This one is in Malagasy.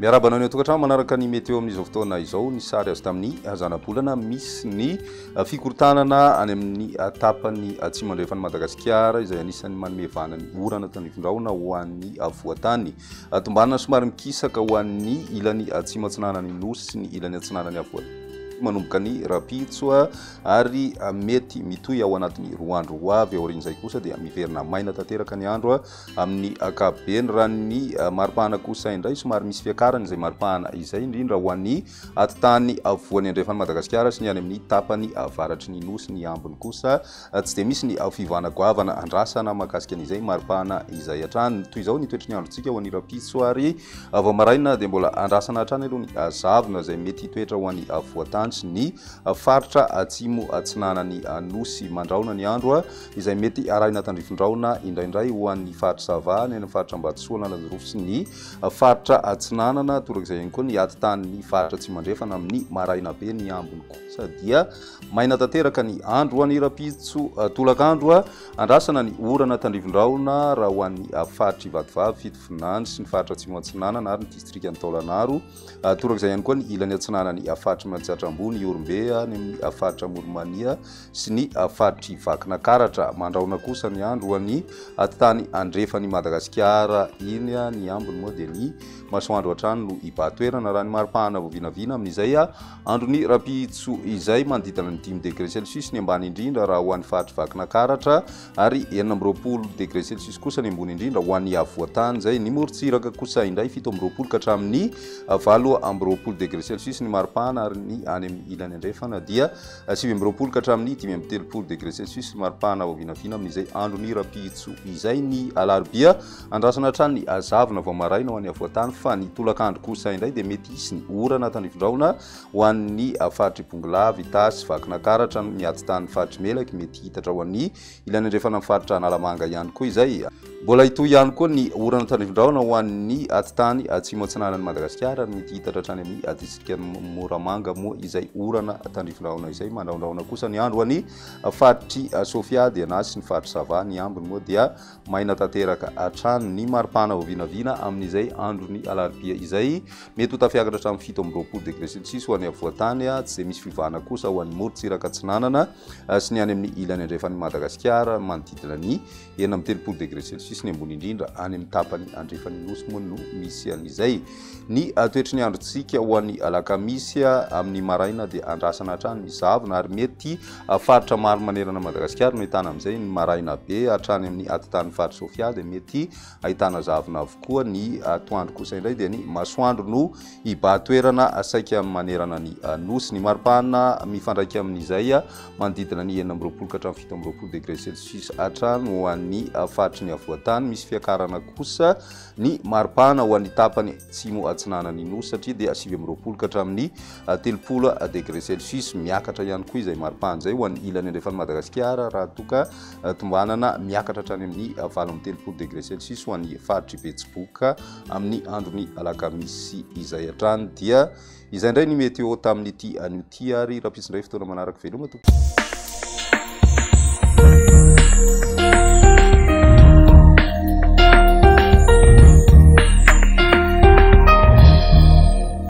Miarahaba anao any an-tokantrano manaraka ny météo amin'izao fotoana izao. Ny sary azo tamin'ny zanabolana misy ny fikorontanana any amin'ny tapany atsimo andrefan'i Madagasikara izay anisan'ny manome vahana ny orana tandrifindrahona ho an'ny afovoan-tany. Tombanana somary mikisaka ho an'ny ilany atsimo atsinanan'ny Nosy sy ny ilany atsinanan'ny afovoan-tany manomboka ny rahampitso ary mety mitohy ao anatin'ny roa andro ho avy. Aorian'izay kosa dia miverina maina tanteraka ny andro Amin'ny ankapobeny, raha ny maripana kosa indray, somary misy fiakarany izay maripana izay, indrindra ho an'ny atitany afovoany andrefan'i Madagasikara sy ny any amin'ny tapany avaratry ny Nosy. Ny ambiny kosa tsy dia misy ny fiovana goavana andrasana mahakasika an'izay maripana izay hatrany. Toy izao ny toetry ny androntsika ho an'ny rahampitso ary vao maraina dia mbola andrasana hatrany aloha ny zavona izay mety hitoetra ho an'ny afovoantany sy ny faritra atsimo atsinanan'ny Nosy. Mandrahona ny andro. izay mety arahina tandrifin-drahona indraindray ho an'ny faritra Sava, ny any amin'ny faritra Ambatosoa, Analanjirofo sy ny faritra Atsinanana, torak'izay ihany koa ny atitan'ny faritra Atsimo Andrefana amin'ny maraina be, ny ambiny kosa dia maina tanteraka ny andro ho an'ny rahampitso tolakandro, andrasana ny orana tandrifin-drahona raha ho an'ny faritr'i Vatovavy, Fitovinany sy ny faritra Atsimo Atsinanana ary ny distrikan'i Taolagnaro. Torak'izay ihany koa ny ilany atsinanan'ny faritr'i Matsiatra Ambony, Ihorombe, any amin'ny faritra Amoron'i-Mania sy ny faritr'i Vakinakaratra. Mandrahona kosa ny andro ho an'ny atitany andrefan'i Madagasikara iny. Ny ambiny moa dia ny masoandro hatrany no hibahan-toerana raha ny maripahana vao vinavina amin'izay andron'ny rahampitso izay. Manodidina ny dimy degré celsius ny ambany indrindra raha ho an'ny faritr'i Vakinakaratra ary 26 degré celsius kosa ny ambony indrindra ho an'ny afovoan-tany izay. Ny morontsiraka kosa indray 27 ka hatramin'ny 28 degré celsius ny maripana ary ny any amin'ny ilany andrefana dia 29 ka hatramin'ny 35 degré celsius ny maripana vao vinavina amin'izay andron'ny rahampitso izay. Ny alarobia andrasana hatrany ny hazavana vao maraina ho an'ny afovoan-tany fa ny tolakandro kosa indray dia mety hisy ny orana tandrifindrahona Ho an'ny faritr'i Bongolava, Itasy, Vakinakaratra, ny atitan'ny faritr'i Melaky, mety hiitatra ho an'ny ilany andrefana amin'ny faritra Analamanga ihany koa izay. Mbola hitohy ihany koa ny orana tandrifindrahona ho an'ny atitany atsimo atsinanan'i Madagasikara ary mety hiitatra hatrany amin'ny distrikan'i Moramanga moa izay orana tandrifindrahona izay. Mandrahondrahona kosa ny andro ho an'ny faritr'i Sofia, Diana sy ny faritr'i Sava. Ny ambiny moa dia maina tanteraka hatrany. Ny maripana vao vinavina amin'izay andron'ny alarobia izay. Mety ho tafiakatra hatramin'ny 27 degré celsius ho an'ny afovoan-tany, tsy dia misy fiovana kosa ho an'ny morontsiraka atsinanana sy ny any amin'ny ilany andrefan'i Madagasikara, manodidina ny 36 degré celsius ny ambony indrindra any amin'ny tapany andrefan'ny Nosy moa no misy an'izay. Ny toetry ny androntsika ho an'ny alakamisy amin'ny maraina dia andrasana hatrany ny zavona ary mety faritra maro manerana an'i Madagasikara no ahitana amin'izay ny maraina be hatrany amin'ny atitan'ny faritra Sofia dia mety Ahitana zavona avokoa ny atoandro kosa indray dia ny masoandro no hibahan-toerana saika manerana ny Nosy. Ny maripana mifandraika amin'izay manodidina ny 26 ka hatramin'ny 27 degré celsius hatrany ho an'ny faritry ny afovoan-tany. Misy fiakarana kosa ny maripana ho an'ny tapany atsimo atsinanan'ny Nosy satria dia 29 ka hatramin'ny 30 degré celsius. Miakatra ihany koa izay maripana izay ho an'ny ilany andrefan'i Madagasikara raha toa ka Tombanana miakatra hatrany amin'ny 38 degré celsius ho an'ny faritr'i Betsiboka amin'ny andron'ny alakamisy izay hatrany. Dia izay indray ny météo tamin'ity anio ity ary rahampitso indray fotoana manaraka veloma tompoko.